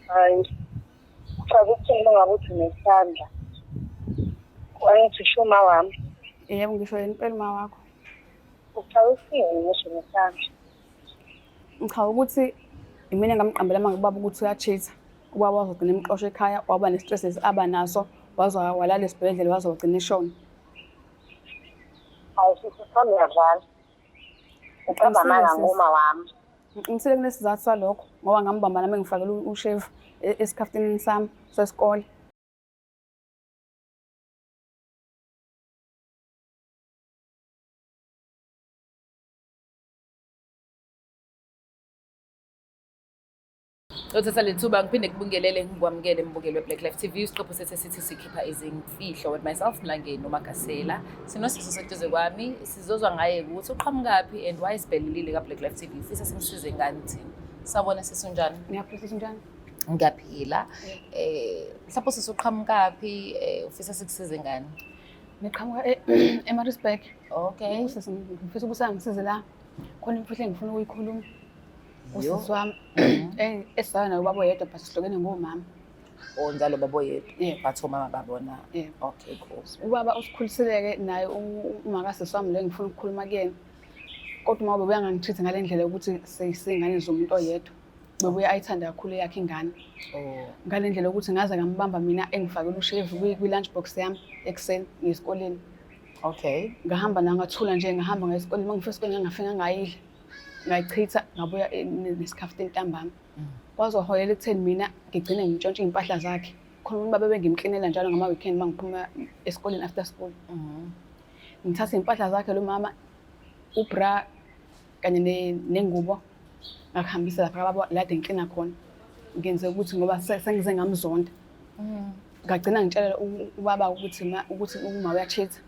Hayi, chaza ukuthini uma ngabe uthi unesandla? Wangithi usho uma wami. Yebo, ngisho yena impela uma wakho. Uchaza ukuthini ngisho nesandla? Ngichaza ukuthi imina engamqambela amanga ubaba ukuthi uya-cheat-a. Ubaba wazogcina emxosha ekhaya, waba ne-stress aba naso, waze walala esibhedlela waze wagcina eshona. Hayi sisi sami uyadlala. Uqamba amanga ngoma wami. Ngiqinisile kunesizathu salokho ngoba ngambamba nami ngifakela ushevu esikhaftinini sami sesikole. Othatha le thuba ngiphinde ngibingelele ngikwamukele mbukeli we-Black Life TV isiqephu sethu esithi sikhipha izimfihlo with myself Mlangeni uMagasela sinosisi oseduze kwami sizozwa ngaye ukuthi uqhamukaphi and why sibhelelile ka-Black Life TV ufisa simsize ngani thina. Sawubona sisi, unjani? Ngiyaphila sisi, unjani? Ngiyaphila. Mhlawumbe sisi uqhamukaphi, ufisa sikusize ngani? Ngiqhamuka eMaritzburg. Okay. Sisi, ngifisa ukuthi angisize la. Khona imfihlo engifuna ukuyikhuluma. Yo. Usisi wami esizalwa naye ubaba oyedwa but sihlukene ngomama. Oh, njalo baba oyedwa. Yeah. But omama babona. Yeah. Okay, cool. Ubaba usikhulisile-ke naye umakasisi wami lo engifuna ukukhuluma kuyena. Kodwa uma bebuya ngangitreat ngale ndlela yokuthi siyingane zomuntu oyedwa. Bebuye ayithanda kakhulu eyakhe ingane. Oh. Ngale ndlela yokuthi ngaze ngambamba mina engifakela ushevu kwi-lunch box yami ekuseni ngesikoleni. Okay. Ngahamba nayo ngathula nje ngahamba ngaya esikoleni. Uma ngifika esikoleni ngangafika ngayidla. Ngayichitha ngabuya nesikhafuta ntambama. Kwazoholela ekutheni mina ngigcine ngintshontshe iy'mpahla zakhe. Khona umuntu babe bengimklinela njalo ngama-weekend uma ngiphuma esikoleni after school. Ngithathe iy'mpahla zakhe lo mama, ubra kanye nengubo ngakuhambisa lapha kababa la kade ngiklina khona. Ngenze ukuthi ngoba sengize ngamzonda. Ngagcina ngitshela ubaba ukuthi ukuthi uma uya-cheat-a.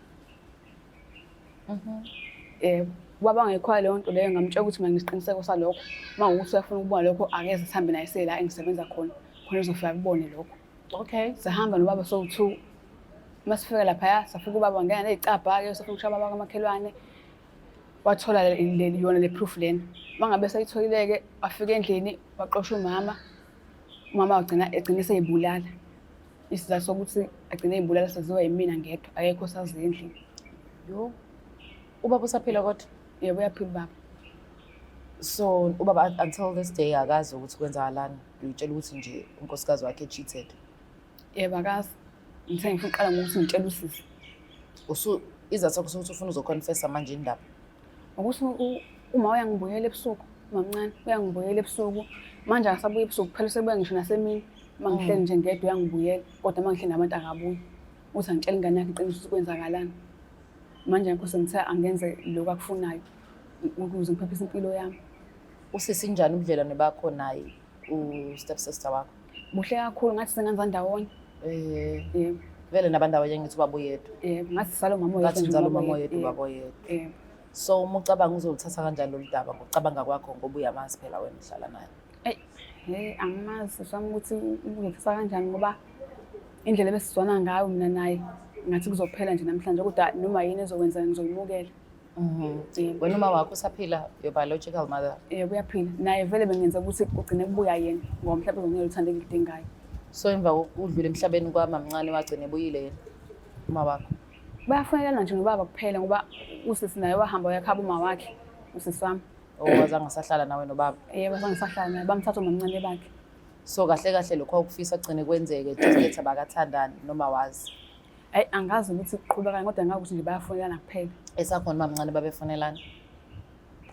Yebo. Ubaba wangayikholwa leyo nto leyo ngamtshela ukuthi mina nginesiqiniseko salokho. Uma kuwukuthi uyafuna ukubona lokho akeze sihambe naye siye la engisebenza khona, khona ezofika akubone lokho. Okay. Sahamba nobaba sowu-two. Uma sifika laphaya safika ubaba wangena ney'cabha-ke safuna ukushaya ubaba kamakhelwane. Wathola yona le proof lena. Uma ngabe seyitholile-ke wafika endlini waxosha umama. Umama wagcina egcina eseyibulala. Isizathu sokuthi agcine eyibulala saziwa yimina ngedwa, akekho osaziyo endlini. Yo. Ubaba usaphila kodwa? Yebo, uyaphila ubaba. So ubaba until this day akazi ukuthi kwenzakalani. Uyitshela ukuthi nje unkosikazi wakhe cheated. Yebo, akazi. Ngithe ngifuna ukuqala ngokuthi ngitshele usisi. Usu izathu sakho sokuthi ufuna uzoconfessa manje indaba. Ukuthi uma uyangibuyela ebusuku, mamncane uyangibuyela ebusuku. Manje akasabuyi ebusuku kuphela usebuya ngisho nasemini. Uma ngihleli nje ngedwa uyangibuyela, kodwa uma ngihleli nabantu akabuyi. Uthi angitshele ingane yakhe iqiniso ukuthi kwenzakalani. Manje ngakho sengithe angenze lokhu akufunayo ukuze ngiphephise impilo yami. Usisi njani ubudlelwane bakho naye u-step sister wakho? Buhle kakhulu ngathi singenza ndawonye. Yebo. Vele nabandawonye ngithi ubaba uyedwa. Yebo, ngathi sizala umama oyedwa. Ngathi nizala umama oyedwa ubaba oyedwa. Yebo. So uma ucabanga uzoluthatha kanjani lolu daba ngokucabanga kwakho ngoba uyamazi phela wena uhlala naye. Eyi, hey angimazi sami ukuthi uzothatha kanjani ngoba indlela ebesizwana ngayo mina naye ngathi kuzophela nje namhlanje kodwa noma yini ezokwenzeka ngizoyimukela. Yebo. Wena uma wakho usaphila, your biological mother. Yebo, uyaphila. Naye vele bengenza ukuthi kugcine kubuya yena ngoba mhlawumbe uzonginika uthando engiludingayo. So emva kokudlula emhlabeni kwamamncane wagcina ebuyile yena uma wakho. Bayafonelana nje nobaba kuphela ngoba usisi naye wahamba wayakhaba uma wakhe, usisi wami. Oh, wazange asahlala nawe nobaba. Yebo, azange sahlala naye, bamthatha umamncane bakhe. So kahle kahle lokho awukufisa kugcine kwenzeke just that abakathandani noma wazi. Ayi angazi ukuthi kuqhubeka kodwa ngazi ukuthi nje bayafonelana kuphela. Esakhona umamncane babefonelana.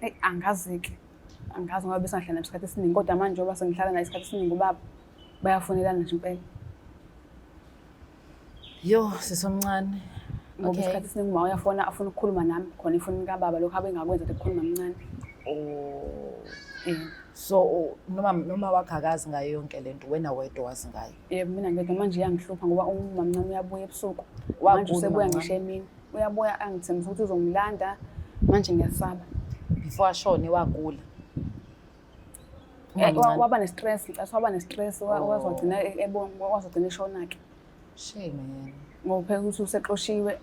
Eyi angazi-ke. Angazi ngoba besingahlala nabo isikhathi esiningi kodwa manje njengoba sengihlala naye isikhathi esiningi ubaba bayafonelana nje impela. Yo, sisomncane. Ngoba Okay. isikhathi esiningi uma uyafona afuna ukukhuluma nami khona efonini kababa lokho abengakwenza kade kukhuluma mncane. Oh. Yebo. So noma wakho akazi ngayo yonke lento wena wedwa wazi ngayo. Yebo mina ngedwa manje iyangihlupha ngoba umamncane uyabuya ebusuku. Wabuya Manje usebuya umamncane? ngisho emini. Uyabuya angithembisa ukuthi uzongilanda manje ngiyasaba. Before ashone wagula. Waba ne-stress, ngicela waba ne-stress Oh. waze wagcina waze wagcina eshona-ke. Shame man. Ngoba phela ukuthi usexoshiwe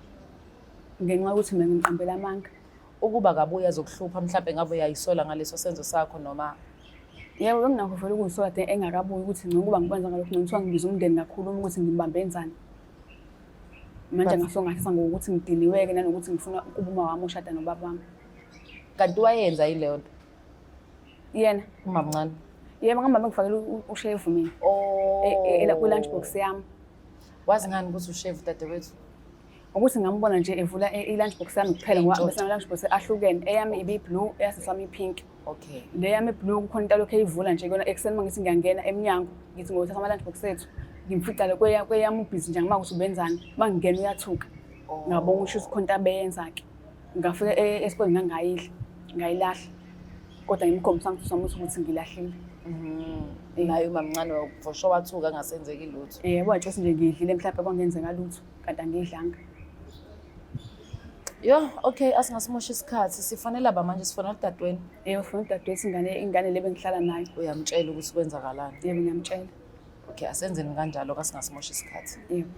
ngenxa yokuthi mina ngimqambela amanga. Ukuba kabuya azokuhlupha mhlambe ngabe uyayisola ngaleso senzo sakho noma. Yebo, benginakho vele ukuzisola kade engakabuyi ukuthi ngokuba ngikwenza ngalokhu ngithiwa ngibiza umndeni ngakhuluma ukuthi ngimbambe enzani. Manje ngasuke ngathatha ngokuthi ngidiniwe-ke nanokuthi ngifuna ukuba uma wami oshada nobaba wami. Kanti wayenza yini leyo nto? Yena? Umamncane. Yebo, ngihamba ngifakela ushevu mina. Oh. Kwi-lunch box yami. Wazi ngani ukuthi ushevu dadewethu? Ukuthi ngambona nje evula i-lunch box yami kuphela ngoba bese ama-lunch box ahlukene. Eyami ibi-blue, eyasisi wami i-pink. Okay. Le yami i-blue kukhona into alokhu eyivula nje kuyona ekuseni uma ngithi ngiyangena emnyango ngithi ngothatha ama-lunch box ethu ngimfica le kweyami ubhizi nje angima ukuthi ubenzani. Uma ngingena uyathuka. Oh. Ngabona ukuthi khona into abeyenza-ke. Ngafika esikoleni ngangayidla, ngayilahla. Kodwa ngimkhombisa ngithusa ukuthi ngilahlile. Naye umamncane for sure wathuka angasenzeki lutho. Yebo, watshela nje ngidlile mhlawumbe kwangenzeka lutho kanti angidlanga. Yo, okay, asingasimosha isikhathi. Sifonela ba manje sifonela udadewenu. Yebo, ufuna udadewethu ingane le bengihlala nayo. Uyamtshela ukuthi kwenzakalani. Yebo, ngiyamtshela. Okay, asenzeni kanjalo kasingasimosha isikhathi. Yebo.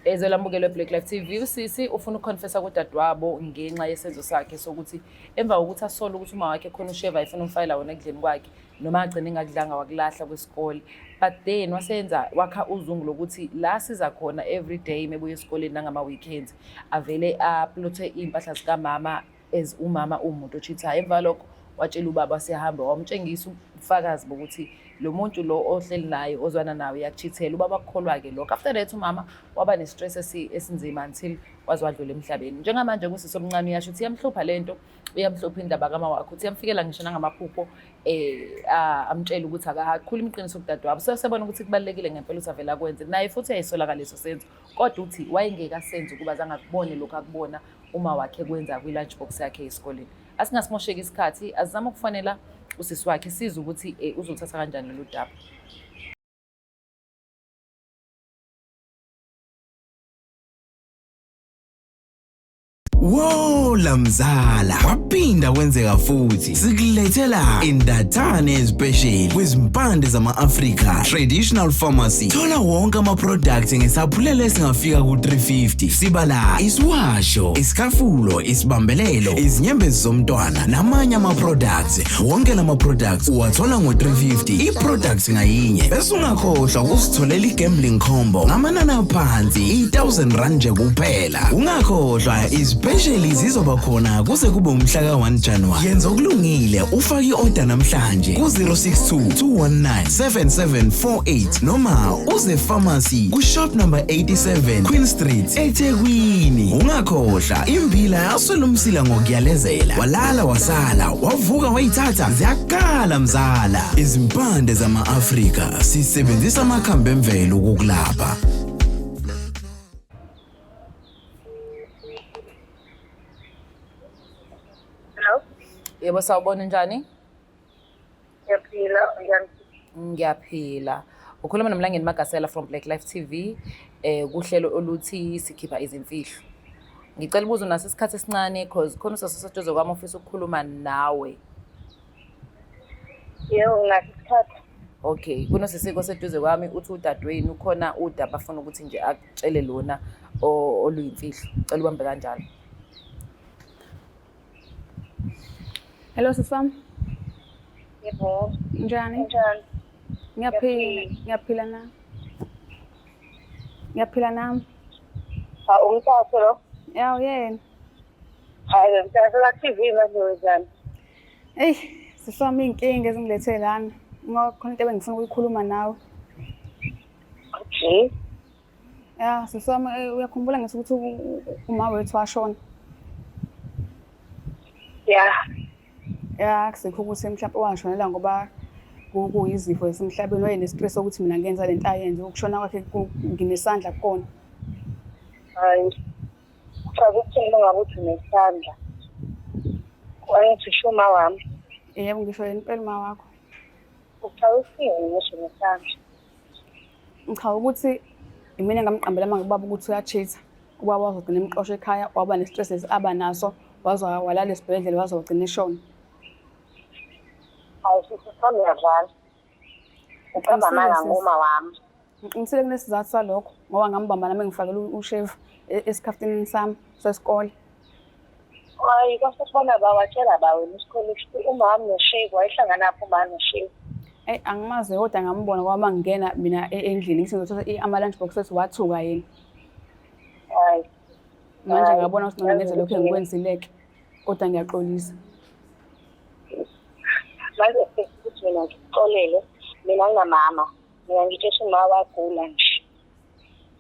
Ezwe lamukelwe Black Life TV, usisi ufuna ukuconfessa kudadewabo ngenxa yesenzo sakhe sokuthi emva kokuthi asole ukuthi uma wakhe khona usheva efuna umfayela wona ekudleni kwakhe noma agcine engakudlanga wakulahla kwesikole, but then wasenza wakha uzungu lokuthi la siza khona every day mebuya esikoleni nangama-weekends avele aplothe iy'mpahla zikamama as umama uwumuntu ochithayo. Emva lokho watshela ubaba sihambe wamtshengisa ubufakazi bokuthi lo muntu lo ohleli naye ozwana naye uyakuchithela. Ubaba akukholwa-ke lokho. After that umama waba ne-stress esinzima until waze wadlula emhlabeni. Njengamanje kusisi omncane uyasho ukuthi iyamhlupha le nto, uyamhlupha indaba kama wakhe, uthi iyamfikela ngisho nangamaphupho amtshela ukuthi akakhuluma iqiniso kudadewabo. So sebona ukuthi kubalulekile ngempela ukuthi avele akwenze. Naye futhi uyayisola ngaleso senzo, kodwa uthi wayengeke asenze ukuba azange akubone lokhu akubona uma wakhe kwenza kwi-lunch box yakhe esikoleni. Asingasimosheki isikhathi, azizame ukufonela usisi wakhe sizwe ukuthi uzothatha kanjani lolu daba. Wola mzala, waphinda kwenzeka futhi. Sikulethela indathane special kwizimpande zama-Afrika Traditional Pharmacy. Thola wonke ama-products ngesaphulelo esingafika ku-350. Sibala isiwasho, isikafulo, isibambelelo, izinyembezi zomntwana namanye ama-products. Wonke lama products uwathola ngo-350 i-products ngayinye. Bese ungakhohlwa ukusitholela i-gambling combo ngamanani aphansi i-1000 rand nje kuphela. Ungakhohlwa izipesheli zizoba khona kuze kube umhla ka-1 January. Yenza okulungile ufake i-order namhlanje ku-062 219 7748 noma uze pharmacy ku-shop number 87 Queen Street eThekwini. Ungakhohlwa imbila yaswela umsila ngokuyalezela. Walala wasala wavuka wayithatha ziyakhala mzala. Izimpande zama-Afrika sisebenzisa amakhambi emvelo ukukulapha. Hello? Yebo, sawubona, njani? Ngiyaphila, njani? Ngiyaphila. Ukhuluma noMlangeni Magasela from Black Life TV kuhlelo oluthi sikhipha izimfihlo. Ngicela ubuze unaso isikhathi esincane cause khona usase seduze kwami ofisa ukukhuluma nawe. Yebo, nginaso isikhathi. Okay, kunosisiko seduze kwami uthi udadewenu khona udaba afuna ukuthi nje akutshele lona oluyimfihlo. Cela ubambe kanjalo. Hello sisi wami. Yebo. Njani? Njani? Ngiyaphila, ngiyaphila na. Ngiyaphila nami. Ha, umthathe lo? Yaw yena. Hayi, mthathe la TV manje wenzani? Eyi, sisi wami iy'nkinga ezingilethe lana. Ngoba khona into ebengifuna ukuyikhuluma nawe. Okay. Ya, sisi wami uyakhumbula ngithi ukuthi uma wethu washona. Ya. Ya, akusikho ukuthi mhlawumbe washonela ngoba kuyizifo esemhlabeni wayene-stress sokuthi mina ngenza lento ayenze ukushona kwakhe nginesandla kukona. Hayi. Uchaza ukuthini uma ngabe uthi unesandla? Wangithi usho uma wami. Yebo, ngisho yena impela uma wakho. Uchaza ukuthini ngisho nesandla? Ngichaza ukuthi imina engamqambela amanga ubaba ukuthi uya-cheat-a. Ubaba wazogcina emxosha ekhaya, waba ne-stress lesi aba naso, waze walala esibhedlela waze wagcina eshona. Hayi sisi sami uyadlala. Uqamba amanga Ngiqinisile, sisi. ngoma wami. Ngiqinisile kunesizathu salokho ngoba ngambamba nami ngifakela ushevu esikhaftinini sami sesikole. Hayi kwase kubona bawatshela ba wena isikole ukuthi uma wami noshevu wayehlanganaphi uma noshevu. Eyi angimazi kodwa ngambona ngoba uma ngingena mina endlini ngithi ngizothatha ama-lunch boxes wathuka yena. Hayi. Manje Hayi, ngabona ukuthi ngcono ngenze lokhu yazi ukuthi engikwenzile-ke kodwa ngiyaxolisa. Manje ukuthi mina ngikuxolele, mina nginamama, mina ngitshela uma wagula nje.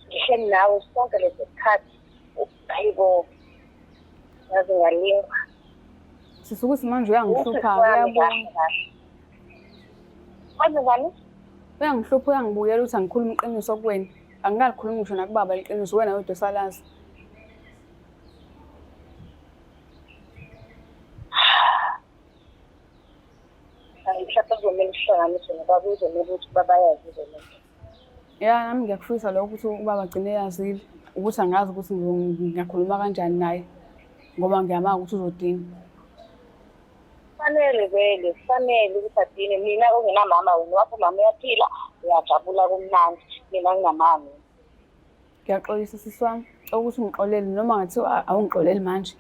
Ngihleli nawe sonke lesi sikhathi. Hayibo. Ngaze ngalingwa. Sisi ukuthi manje uyangihlupha, Usisi wami uyabona. kahle kahle. Kwenze njani? Uyangihlupha uyangibuyela ukuthi angikhulume iqiniso kuwena. Angikalikhulumi ngisho nakubaba iqiniso, wena wedwa osalazi. Hayi, mhlawumbe kuzomele sihlanganise nobaba, kuzomele ukuthi ubaba ayazi le nto. Ya, nami ngiyakufisa lokho ukuthi ubaba agcine eyazile ukuthi angazi ukuthi ngingakhuluma kanjani naye ngoba ngiyamazi ukuthi uzodinga. Kufanele vele, kufanele ukuthi adine. Mina ungenamama wena wakho umama uyaphila, uyajabula kumnandi. Mina nginamama. Ngiyaxolisa sisi wami ukuthi ungixolele noma ngathiwa awungixoleli manje.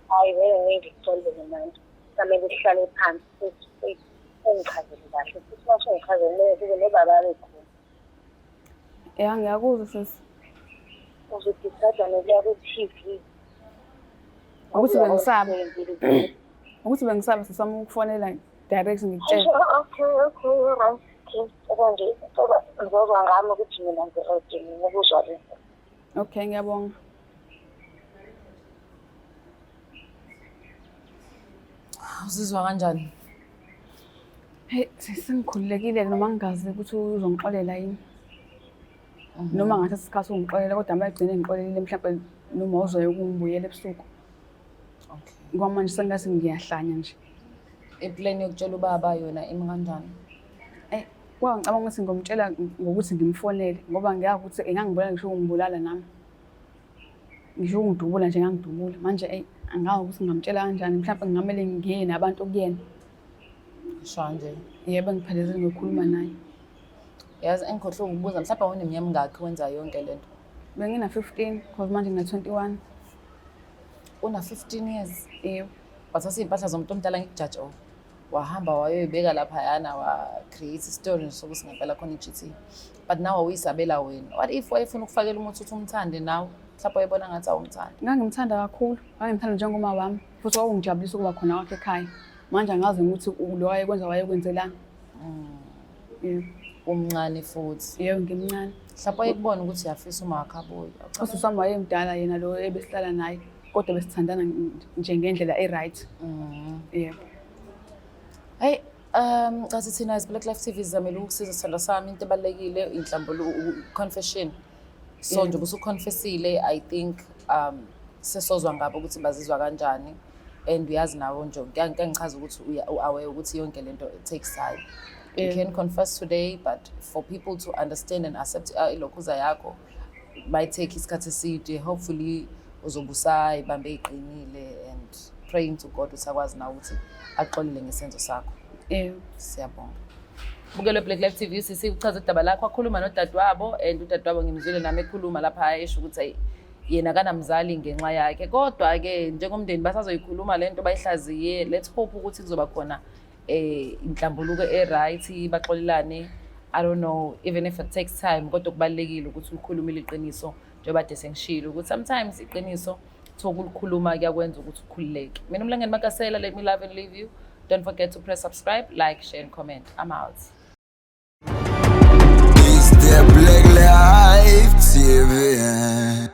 Hayi vele ngeke ngikuxolele manje. Kufanele sihlale phansi futhi ungichazele kahle futhi uma usungichazele kumele kube nobaba abe khona. Ya, ngiyakuzwa sisi. Uzodecide nokuya ku-T_V. Ukuthi bengisaba. Ukuthi bengisaba sisi wami ukufonela direct ngikutshele. Okay, okay, alright. Okay, cela nje, cela ngizozwa ngami ukuthi mina ngi-ready mina ukuzwa le nto. Okay, ngiyabonga. Uzizwa kanjani? Hey, sengikhululekile noma ngingazi ukuthi uzongixolela yini. Noma ngathatha isikhathi ungixolela kodwa uma egcine ngixolelile mhlawumbe noma uzoya ukungibuyela ebusuku. Okay. Ngoba manje sengathi ngiyahlanya nje. I-plan yokutshela ubaba yona imi kanjani? Eh, kwa ngicabanga ukuthi ngomtshela ngokuthi ngimfonele ngoba ngiyazi ukuthi engangibulala ngisho ukungibulala nami. Ngisho ukungidubula nje ngangidubula. Manje eyi angazi ukuthi ngingamtshela kanjani mhlawumbe ngingamele ngiye nabantu kuyena. Sho nje. Yebo ngiphelezele ngokukhuluma naye. Yazi engikhohlwe ukubuza mhlawumbe awuneminyaka mingakhi wenza yonke lento? Bengina 15 because manje ngina 21. Una 15 years. Yebo. Wathatha iy'mpahla zomuntu omdala ngikujaje oh. Wahamba wayoyibeka laphayana wa-create isitori nje sokuthi ngempela khona i-cheating. But now awuyisabela wena. What if wayefuna ukufakela umuthi ukuthi umthande nawe? Mhlawumbe wayebona ngathi awumthandi. Ngangimthanda kakhulu, ngangimthanda njengoma wami futhi kwakungijabulisa ukuba khona kwakhe ekhaya. Manje angazi ukuthi lo wayekwenza wayekwenzelani. Yebo. Umncane futhi. Yebo ngimncane. Mhlawumbe wayekubona ukuthi uyafisa uma wakhe abuye. Usisi wami wayemdala yena lo ebesihlala naye kodwa besithandana nje ngendlela e-right. Yebo. Hey, cathi thina as Black Life TV sizamele ukusiza sithandwa sami into ebalulekile inhlambuluko confession. So nje ubusuconfessile I think sesozwa ngabo ukuthi bazizwa kanjani and uyazi nawe nje kuyangichaza ukuthi u-aware ukuthi yonke lento it takes time. You can confess today but for people to understand and accept ilokhuza yakho might take isikhathi eside. Hopefully uzobe usayibambe iqinile and praying to God ukuthi akwazi nawe ukuthi axolele ngesenzo sakho. Yebo. Siyabonga. Bukelo Black Life TV sisi uchaza udaba lakho wakhuluma nodadewabo and udadewabo ngimzwile nami ekhuluma lapha esho ukuthi ayi yena kanamzali ngenxa yakhe kodwa ke njengomndeni basazoyikhuluma lento bayihlaziye. Let's hope ukuthi kuzoba khona inhlambuluko e-right baxolelane. I don't know even if it takes time kodwa kubalulekile ukuthi ukhulume iqiniso njengoba kade sengishilo ukuthi sometimes iqiniso kuthiwa ukulikhuluma kuyakwenza ukuthi ukhululeke. Mina uMlangeni Makasela, let me love and leave you. Don't forget to press subscribe, like, share and comment. I'm out. It's the Black Life TV.